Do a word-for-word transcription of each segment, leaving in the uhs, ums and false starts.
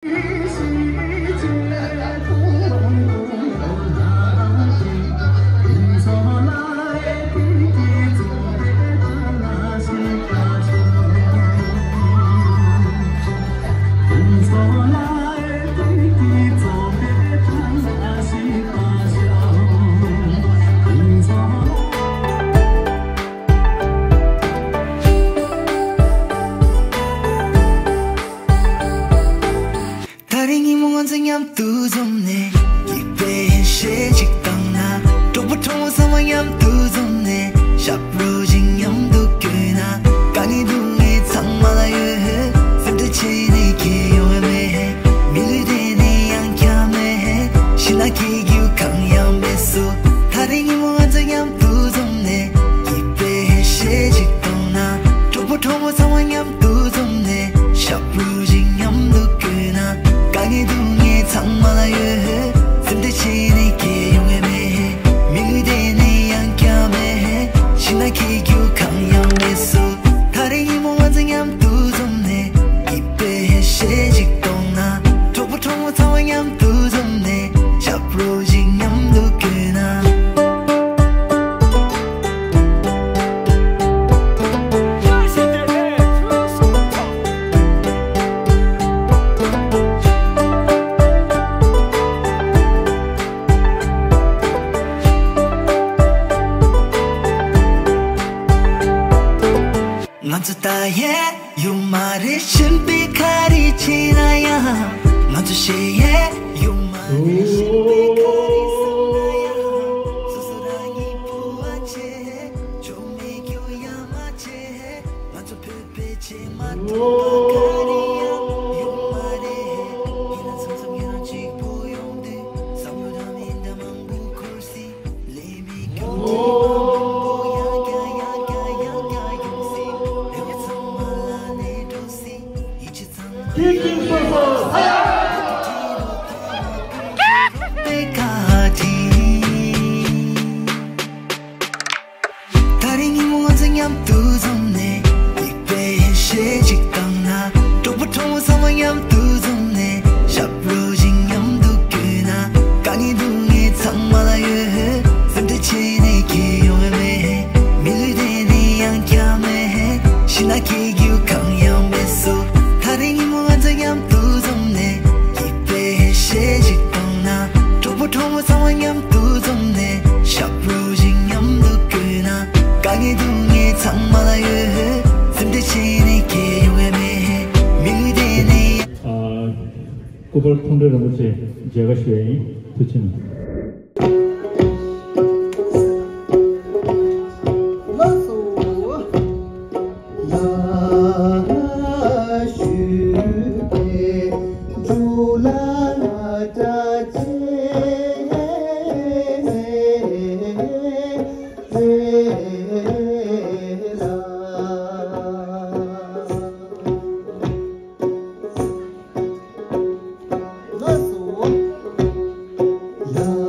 ད་རེས་ཉིན་མོ་ང་ཚོ་མཉམ་དུ་འཛོམས་ནས། སྐྱིད་པའི་ཞལ་ཞིག་བཏང་ན། གྲོགས་པོ་གྲོགས་མོ་ཚང་མ་མཉམ་དུ་འཛོམས་ནས། ཞབས་བྲོ་ཞིག་མཉམ་དུ་བརྐྱངས་ན། དཀའ་ངལ་སྡུག་བསྔལ་ཚང་མ་ལ་ཡོད། སེམས་ཁྲལ་བྱས་ནས་ཁྱད་ཡོང་བ་མེད། མི་ལུས་དེ་ནི་ཡང་བསྐྱར་མེད། ཕྱི་ནང་སྐྱིད་སྡུག་གང་ཡང་མེད་སོ། ད་རེས་ཉིན་མོ་ང་ཚོ་མཉམ་དུ་འཛོམས་ནས། སྐྱིད་པའི་ཞལ་ཞིག་བཏང་ན། གྲོགས་པོ་གྲོགས་མོ་ཚང་མ་མཉམ་དུ་འཛོམས་ནས། ཞབས་བྲོ་ཞིག་མཉམ་དུ་བརྐྱངས་ན། དཀའ་ངལ་སྡུག་བསྔལ་ཚང་མ་ལ་ཡོད། སེམས་ཁྲལ་བྱས་ནས་ཁྱད་ཡོང་བ་མེད། མི་ལུས་དེ་ནི་ཡང་བསྐྱར་མེད། ཕྱི་ནང་སྐྱིད་སྡུག་གང་ཡང་མེད་སོ། ད་རེས་ཉིན་མོ་ང་ཚོ་མཉམ་དུ་འཛོམས་ནས། སྐྱིད་པའི་ཞལ་ཞིག་བཏང་ན། གྲོགས་པོ་གྲོགས་མོ་ཚང་མ་མཉམ་དུ་འཛོམས་ནས། ཞབས་བྲོ་ཞིག་མཉམ་དུ་བརྐྱངས་ན། ང་ཚོ་ད་ཡས་ཡོད་མ་རེད། གཞན་པའི་ག་རེ་བྱས་ན་ཡང་། ང་ཚོ་གཞན་ཡས་ཡོད་མ་རེད། གཞན་པའི་ག་རེ་བསམ་ན་ཡང་། སོ་སོ་རང་ཉིད་ཕོ་བ་བྱས། ཆོ་མེད་རྒྱུ་ཡང་མ་བྱས། ང་ཚོ་བོད་པའི་ཆེས་མ་ཐུབ་པ་ག་རེ་ཡང་ཡོད་མ་རེད། ཡིན་ན་མཚམས་མཚམས་ཡང་གཅིག་པོ་ཡོང་དུས། བསམ་བློ་དང་མི་འདྲ་མང་པོ་འཁོར་སྲིད། ད་རེས་ཉིན་མོ་ང་ཚོ་མཉམ་དུ་འཛོམས་ནས། སྐྱིད་པའི་ཞལ་ཞིག་བཏང་ན། གྲོགས་པོ་གྲོགས་མོ་ཚང་མ་མཉམ་དུ་འཛོམས་ནས། ཞབས་བྲོ་ཞིག་མཉམ་དུ་བརྐྱངས་ན། དཀའ་ངལ་སྡུག་བསྔལ་ཚང་མ་ལ་ཡོད། སེམས་ཁྲལ་བྱས་ནས་ཁྱད་ཡོང་བ་མེད། མི་ལུས་དེ་ནི་ཡང་བསྐྱར་མེད། ཕྱི་ནང་སྐྱིད་སྡུག་གང་ཡང་མེད་སོ། ད་རེས་ཉིན་མོ་ང་ཚོ་མཉམ་དུ་འཛོམས་ནས། སྐྱིད་པའི་ཞལ་ཞིག་བཏང་ན། གྲོགས་པོ་གྲོགས་མོ་ཚང་མ་མཉམ་དུ་འཛོམས་ནས། ཞབས་བྲོ་ཞིག་མཉམ་དུ་བརྐྱངས་ན། དཀའ་ངལ་སྡུག་བསྔལ་ཚང་མ་ལ་ཡོད། སེམས་ཁྲལ་བྱས་ནས་ཁྱད་ཡོང་བ་མེད། མི་ལུས་དེ་ནི། ཨ། སྐུ་པར་མཐོང་གྲོལ་རིན་པོ་ཆེ་མཇལ་ཁ་ཞུ་ཡ་ཡིན། ཐུགས་རྗེ་གནང་། ལགས་སོ། ཡ་ཞུ་པའི་འཇུ་ལ་ལ་ཏྲ་ཅེ་ནེ་རེ་ལ། ལགས་སོ། ཡ་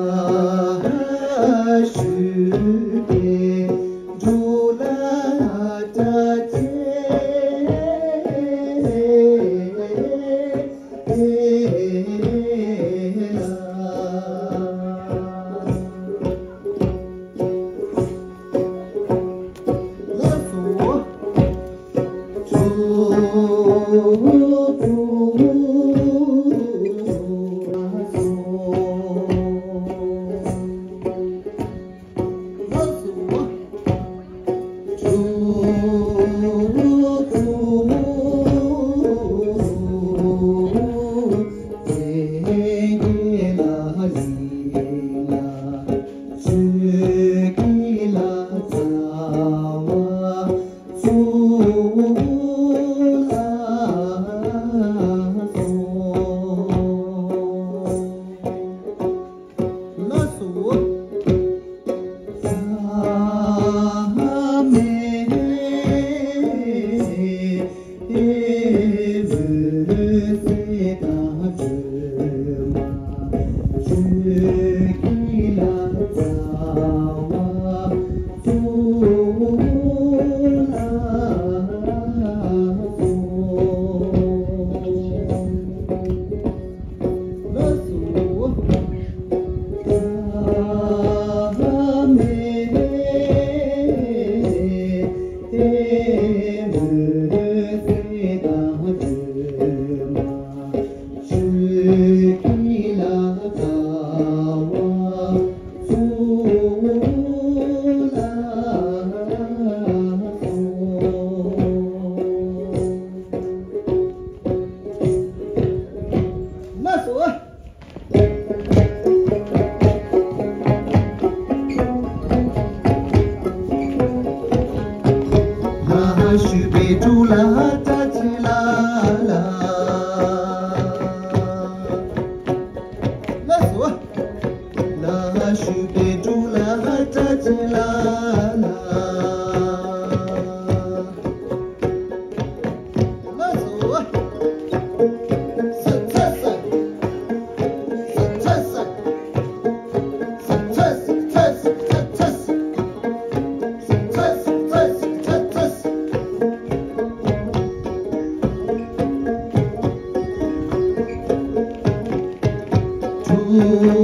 དངོས་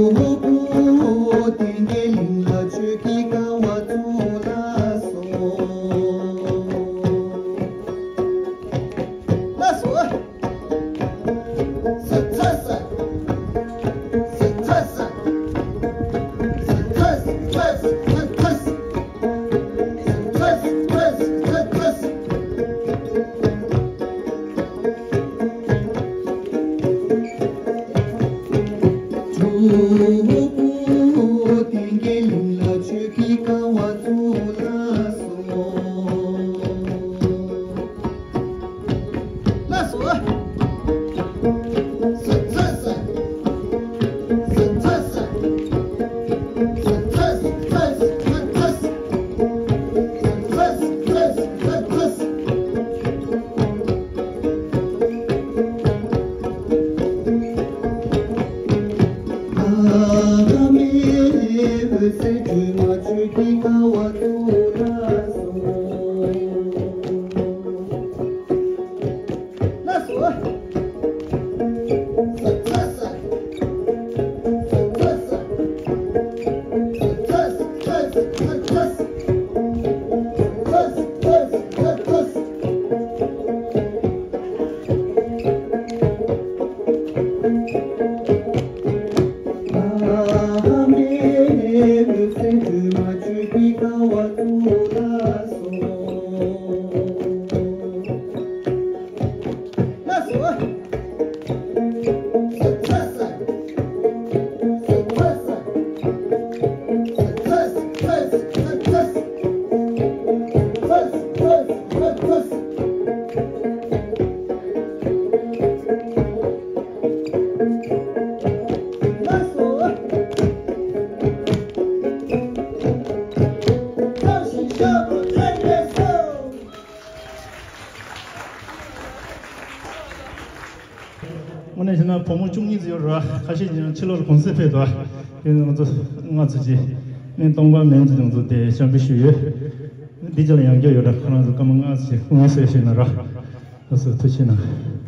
གནས་བྱས་ན་བུ་མོ་བཅུ་གཉིས་ཙམ་ཡོད་རེད། ཁ་ཤས་ཀྱིས་ཕྱི་ལོགས་ལ་གུང་སེང་ཕེབས་འདུག་དེ་ནི་ང་ཚོ་ལྔ་ཙམ་གྱིས་སྨན་སྟོང་པ་མིན་ཙམ་ང་ཚོ་དེ་བཤམས་པའི་ཞུ་ཡོད། འདི་ཅི་ལ་ཡང་རྒྱུ་ཡོད་འདྲ། ཁོ་རང་ཚོ་སྐར་མ་ལྔ་ཙམ་གྱིས་གུང་སེང་ཞུས་ན་ར། ལགས་སོ། ཐུགས་རྗེ་གནང་།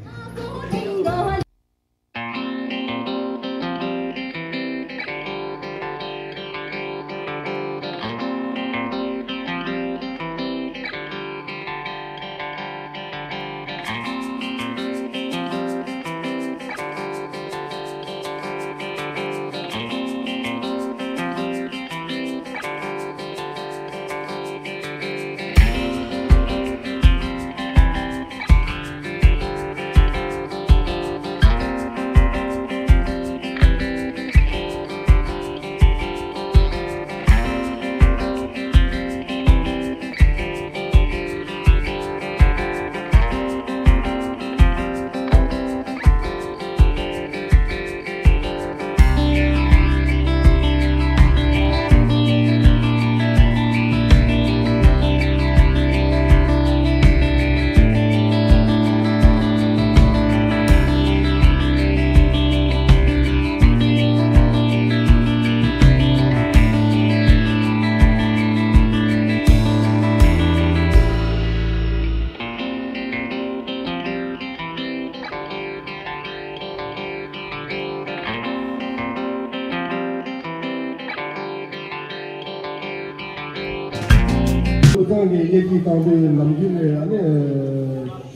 དབུས་གཙང་གི་སླེབས་ཀྱི་བཏང་དུས་ནམ་རྒྱུན་ནས་ཨ་ནི་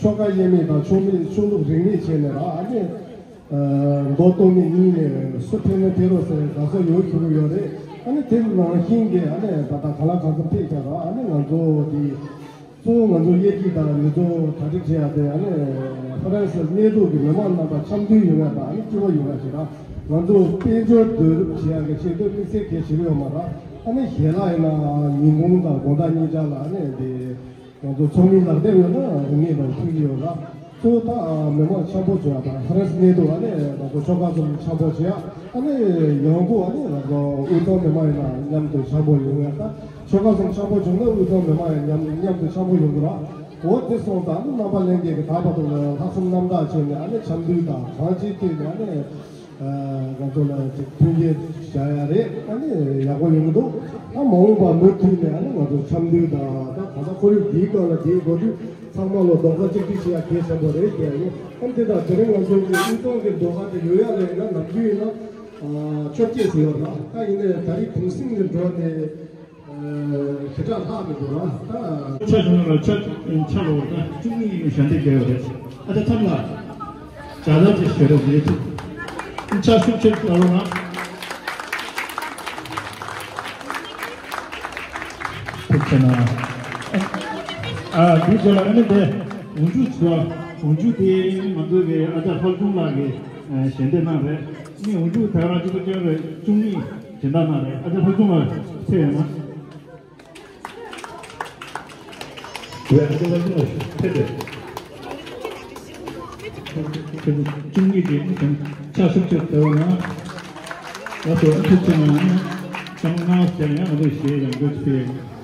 ཆོལ་ཁ་དབྱེ་མེད་དང་ཆོས་མེད་ཆོས་ལུགས་རིས་མེད་བྱས་ནས་ར། ཨ་ནི་མདོ་སྟོད་སྨད་གཉིས་ནས་སུ་ཕེབས་ན་ཕེབས་རོགས་ཟེར་དགའ་ས་ཡོད་ཁྱོད་ཡོད་རེད། ཨ་ནི་དེ་ནང་བཞིན་གྱི་ཨ་ནི་ད་ལྟ་ག་ལ་གང་འཚམ་ཕེབས་ཀྱང་ར། ཨ་ནི་ང་ཚོ་འདི། གཙོ་བོ་ང་ཚོ་དབྱེ་འབྱེད་དང་མི་ཚོ་གྲ་སྒྲིག་བྱེད་ཡ་དེ་ཨ་ནི་ཧྥ་རན་སི་གནས་ཐོག་གི་མི་མང་རྣམ་པ་འཆམ་མཐུན་ཡོང་ཡ་དང་ཨ་ནི་སྐྱིད་པོ་ཡོང་ཡ་ཞིག་དང་། ང་ཚོ་དཔལ་འབྱོར་བསྡུ་རུབ་བྱེད་ཡ་གི་ཆེད་དུ་དམིགས་བསལ་གལ་ཆེ་གི་ཡོད་མ་རེད། ཨ་ནི་ཞལ་ལག་ཡིན་ན་ཉིན་གུང་དང་དགོང་དག་གཉིས་ཆར་ལ་ཨ་ནི་དེ་ང་ཚོ་ཚོགས་མི་ལག་དེབ་ཡོད་ན་རིན་མེད་དང་མཐུན་གྱི་ཡོད་ལ། གཙོ་བོ་ད་མི་མང་འཆམ་པོ་བྱེད་ཡ་དང་ཧྥ་རན་སི་གནས་ཐོག་ཨ་ནི་ང་ཚོ་ཆོལ་ཁ་གསུམ་འཆམ་པོ་བྱེད་ཡ། ཨ་ནི་ཡང་སྒོས་ཨ་ནི་ང་ཚོ་དབུས་གཙང་མི་མང་ཡིན་ན་མཉམ་དུ་འཆམ་པོ་ཡོང་ཡ་དང་། ཆོལ་ཁ་གསུམ་འཆམ་པོ་བྱུང་ན་དབུས་གཙང་མི་མང་ཡང་མཉམ་མཉམ་དུ་འཆམ་པོ་ཡོང་གི་རེད། འོ་དེ་སོང་ཙང་ནི་རྣམ་པ་ལྷན་རྒྱས་ཀྱིས་ད་བར་དུ་ལ་ལྷག་བསམ་རྣམ་དག་བྱས་ནས་ཨ་ནི་འཆམ་མཐུན་དང་གང་ཅིའི་ཐད་ནས་ཨ་ནི་ང་ཚོ་ལ་ཅིག་མཐུན་རྐྱེན་བྱ་ཡ་རེད། ཨ་ནི་ཡག་པོ་ཡོང་གི་འདུག་ད་མ་འོངས་པ་མུ་མཐུད་ནས་ཨ་ནི་ང་ཚོ་འཆམ་མཐུན་དང་ད་གང་ལྟར་ཁོར་ཡུག་འདིའི་སྒང་ལ་འདིའི་འགོ་ཁྲིད་ཚང་མ་ལ་རྡོག་རྩ་གཅིག་སྒྲིལ་བྱེད་ཡ་གལ་ཆེན་པོ་རེད་ཟེར་ཡ་ཡིན། ཨ་ནི་དེ་དང་དེ་རིང་ང་ཚོ་གི་དབུས་གཙང་གི་ཟློས་གར་དེ་ཡོད་ཡ་ལ་ཡིན་ན་ནམ་རྒྱུན་ཡིན་ན། ཨ། བཅོ་བརྒྱད་ཟེར་ཡོད་ར། ད་ཡིན་ནའི་ད་རེས་གུང་གསེང་ནས་འགྲོ་ནས། ཨ། ཞེ་དྲག་ལྷག་མི་འདུག་ར། ད་ཆ་བཞག་ན་ཆ་ཆ་ལོ་ད་བཅུ་གཉིས་ཞལ་འདེབས་བརྒྱབ་ཡོད་རེད། ཨ། ད་ཐབས་ལ་ཇ་ལ་ཅིག་ཞུ་རོགས་ཞུ། ཆ་ཤུགས་ཆེ་ལ་རོགས་གནང་། ཐུགས་ཆེ་གནང་། ཨ། འདིའི་རྗེས་ལ་ཨ་ནི་དེ་འོག་འཇུག་ཚོ། འོག་འཇུག་དེ་ང་ཚོ་གི་ཨ་ཅག་ལྷ་ལྕམ་ལགས་ཀྱིས་ཞལ་འདེབས་གནང་རེད། ཨ་ནི་འོག་འཇུག་དེ་རང་གཅིག་པ་ཅན་རེད། བཅུ་གཉིས་སྦྱིན་བདག་གནང་རེད། ཨ་ཅག་ལྷ་ལྕམ་ལགས་ཕེབས་ཡོང་ན། ཡ། ཨ་ཅག་ལྷ་ལྕམ་ལགས་ཕེབས་རེད། བཅུ་གཉིས་ཀྱི་ཆ་ཤུགས་ཆེ་ལྟ་བུ་ན། ལགས་སོ། ཨ་ཐུགས་ཆེ་གནང་། ཨ་ནི་ལྕམ་ལགས་ཟེར་ཡང་ང་ཚོ་ཞལ་ཡང་འགོད་ཕེབས།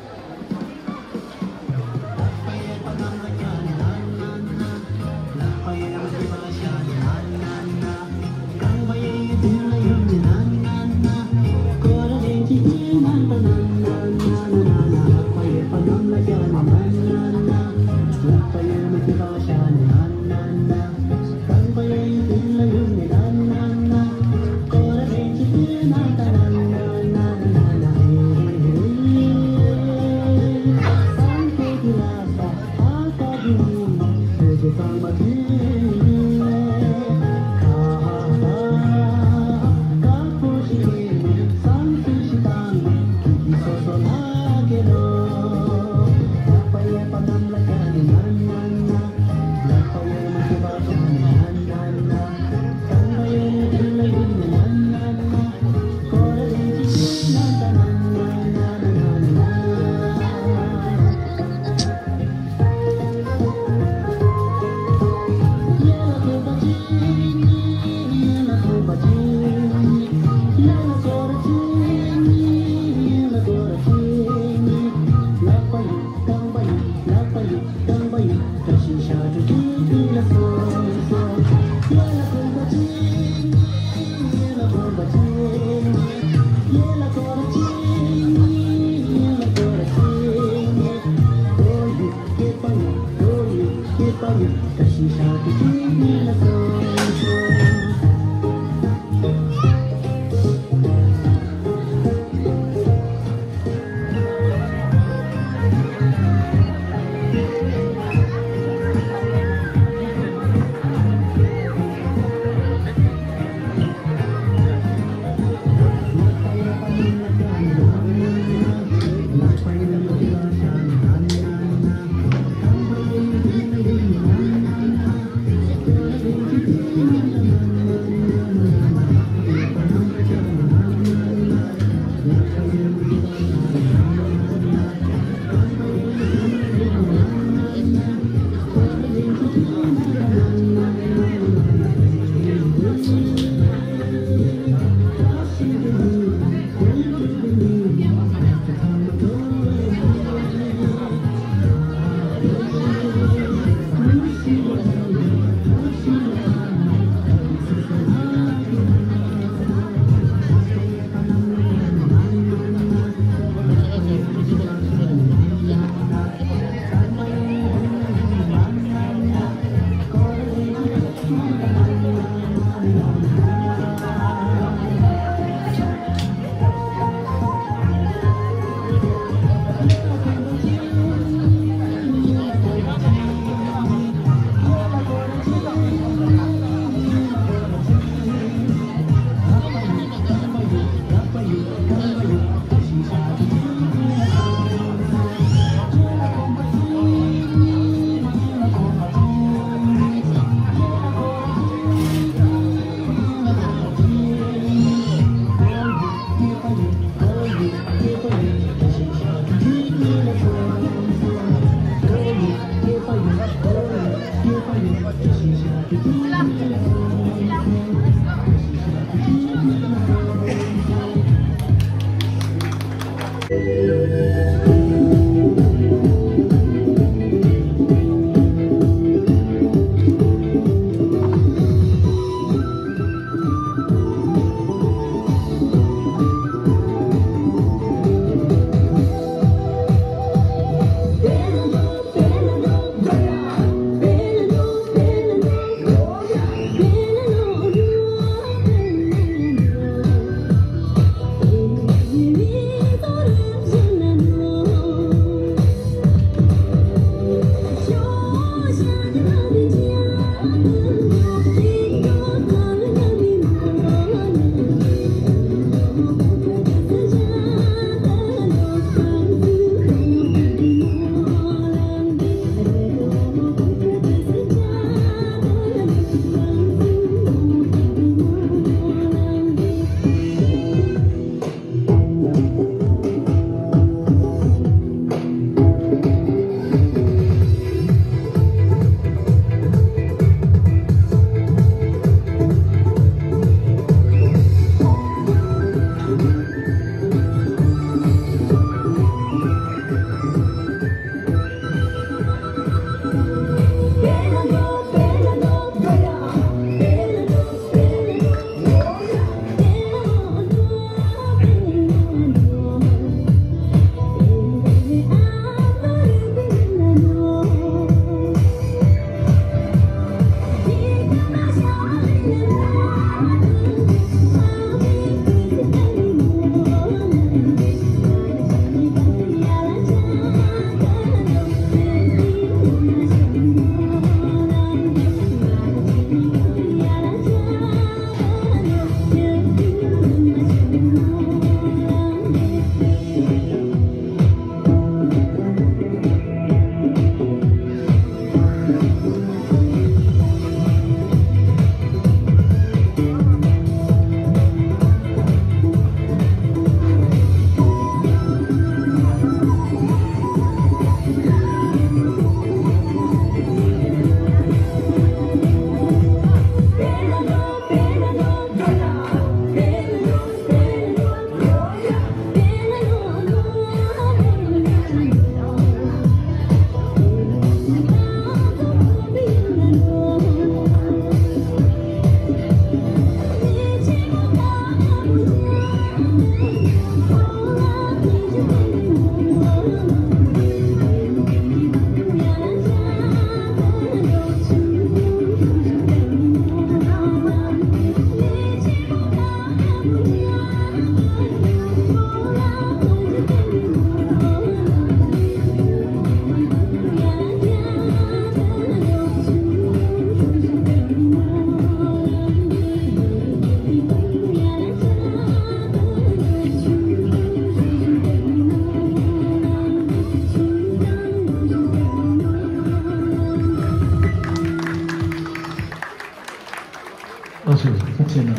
ཁ་ཆེ་ན།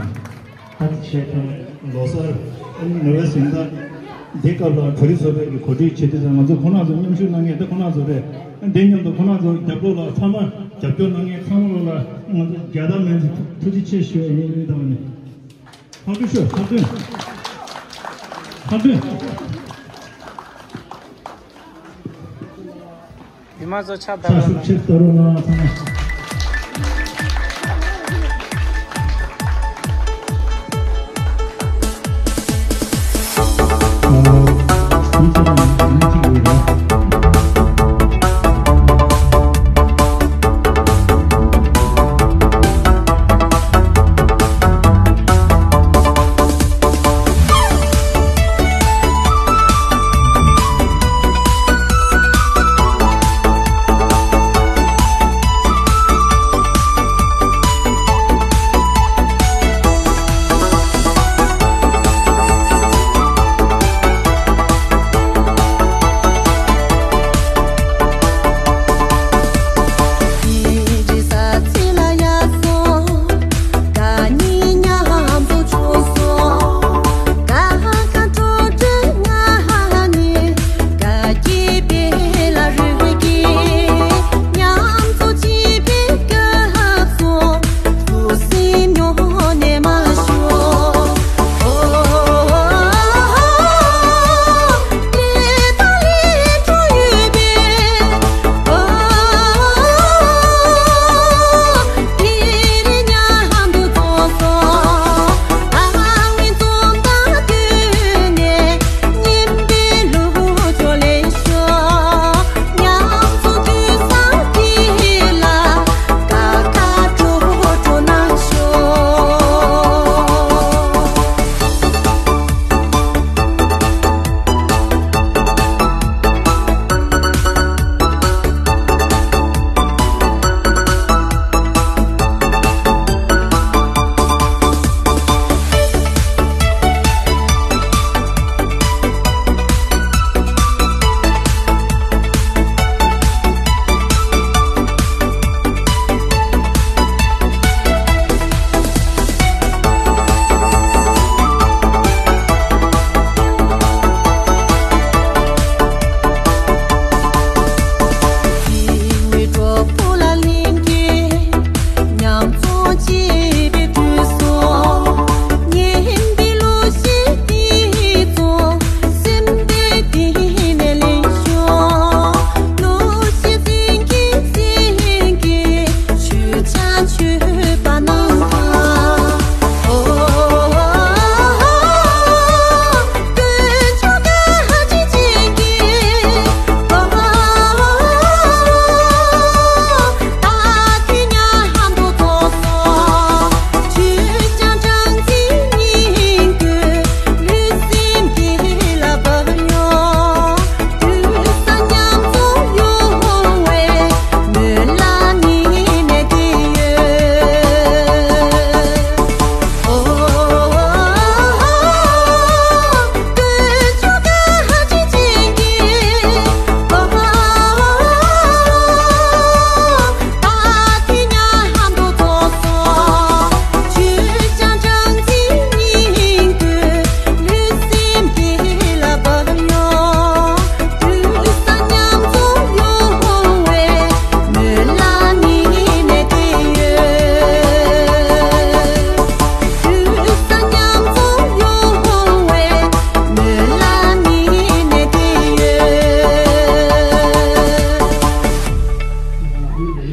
ཨ་ཅེ་ཁྱོད་ལོ་གསར་ནུ་བའི་གཟེངས་རྟགས་འདི་སྐབས་ལ་གྲོས་རིག་ཚོགས་པའི་གི་གོ་སྒྲིག་བྱེད་དུས་ཙང་ང་ཚོ་ཁོང་རྣམ་ཚོ་མཉམ་ཞུགས་གནང་མཁན་དེ་ཁོང་རྣམ་ཚོ་རེད། འདི་མཉམ་དུ་ཁོང་རྣམ་ཚོ་རྒྱབ་ལོགས་ལ་ཚང་མ་རྒྱབ་སྐྱོར་གནང་མཁན་ཚང་མ་ལོ་ལ་ང་ཚོ་རྒྱལ་དར་མེད་ཚེ་ཐུགས་རྗེ་ཆེ་ཞུ་ཡ་ཡིན། ཡིན་དང་ནི་ཕར་འགྲོ་ཤོག་ཕར་འགྲོ་ཕར་འགྲོ། མི་མང་ཚོ་ཕྱག་བརྡབ་རོགས་གནང་། ཕྱག་ཤུགས་ཆེ་བརྡབ་རོགས་གནང་། ཚང་མ།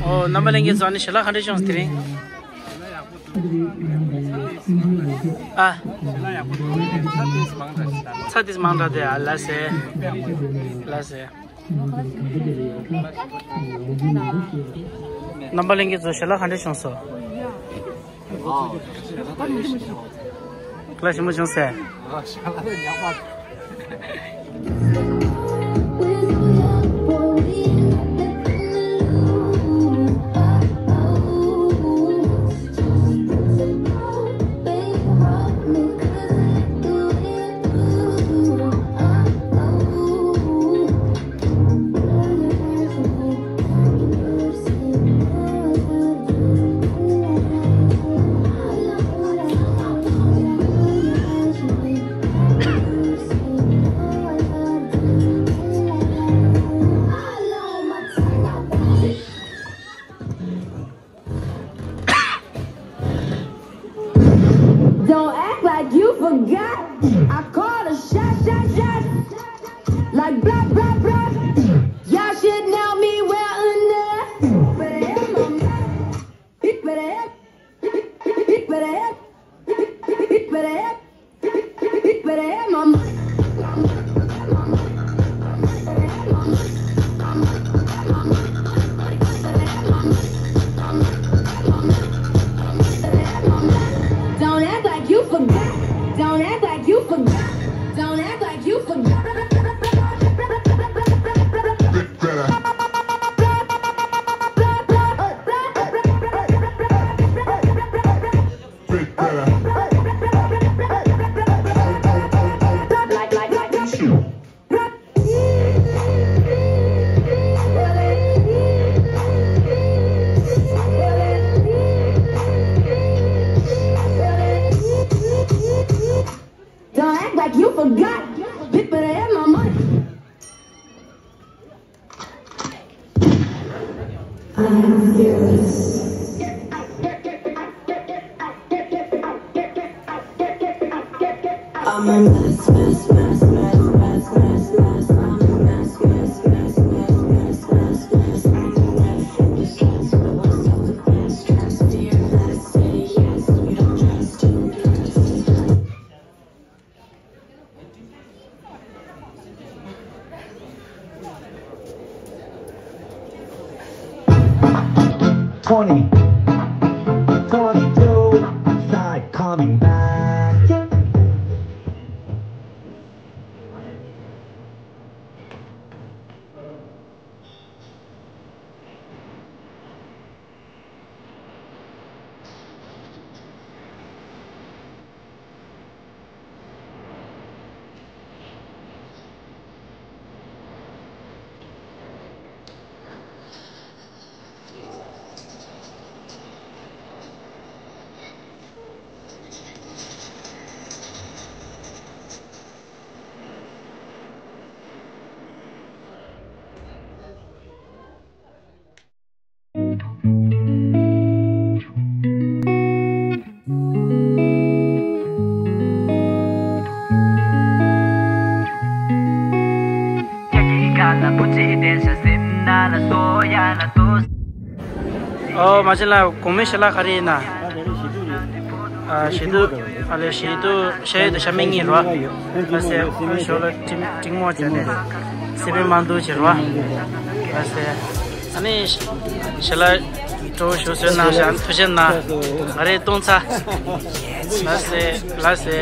ཨོ། རྣམ་པ་ལྷན་རྒྱས་ཚོ། ཨ་ནི་ཞལ་ལག་ག་འདྲ་བྱུང་སོང་དེ་རིང་། ཨ། ཚ་དེ་མང་དྲགས་དེ། ཨ། ལགས་སེ། ལགས་སེ། རྣམ་པ་ལྷན་རྒྱས་ཚོ། ཞལ་ལག་ག་འདྲ་བྱུང་སོང་། ལགས་ཞིམ་པོ་བྱུང་སོང་། Don't act like you forgot. I call a shot, shot, shot. Like blah, blah, blah. Y'all should know me well enough. Better have my money. Better have, better have, better have, better have my money. Don't act like you forgot. Don't act like you forgot. Don't act like you forgot. Don't act like you forgot. Bitch, better have my money. I am fearless. I'm a mess, mess, mess, mess, mess, mess, mess, mess. I'm a mess, mess, mess, mess, mess, mess, mess. I'm a mess in disguise, but I'm still the best. Trust me, you better say yes. You don't trust, don't trust. Twenty, twenty-two, side coming back. ཨོ་མ་ཅི་ལ་གོང་མའི་ཞལ་ལག་ག་རེ་ཡིན་ན། ཨ་ཞེ་དུ་ཨ་ལེ་ཞེ་དུ་ཞེ་དུ་ཤ་མེད་ངེས་རོ། ཨ་སེ་ཞོ་ལ་ཀྲིང་ཀྲིང་མོ་བྱས་ནས་སེ་པན་མ་འདུག་བྱེད་རོ། ཨ་སེ་ཨ་ནི་ཞལ་ལག་གྲོ་ཞུ་སོན་ན་ཞན་ཐུ་ཞན་ན་ང་རེ་གཏོང་ཚ། ལ་སེ་ལ་སེ།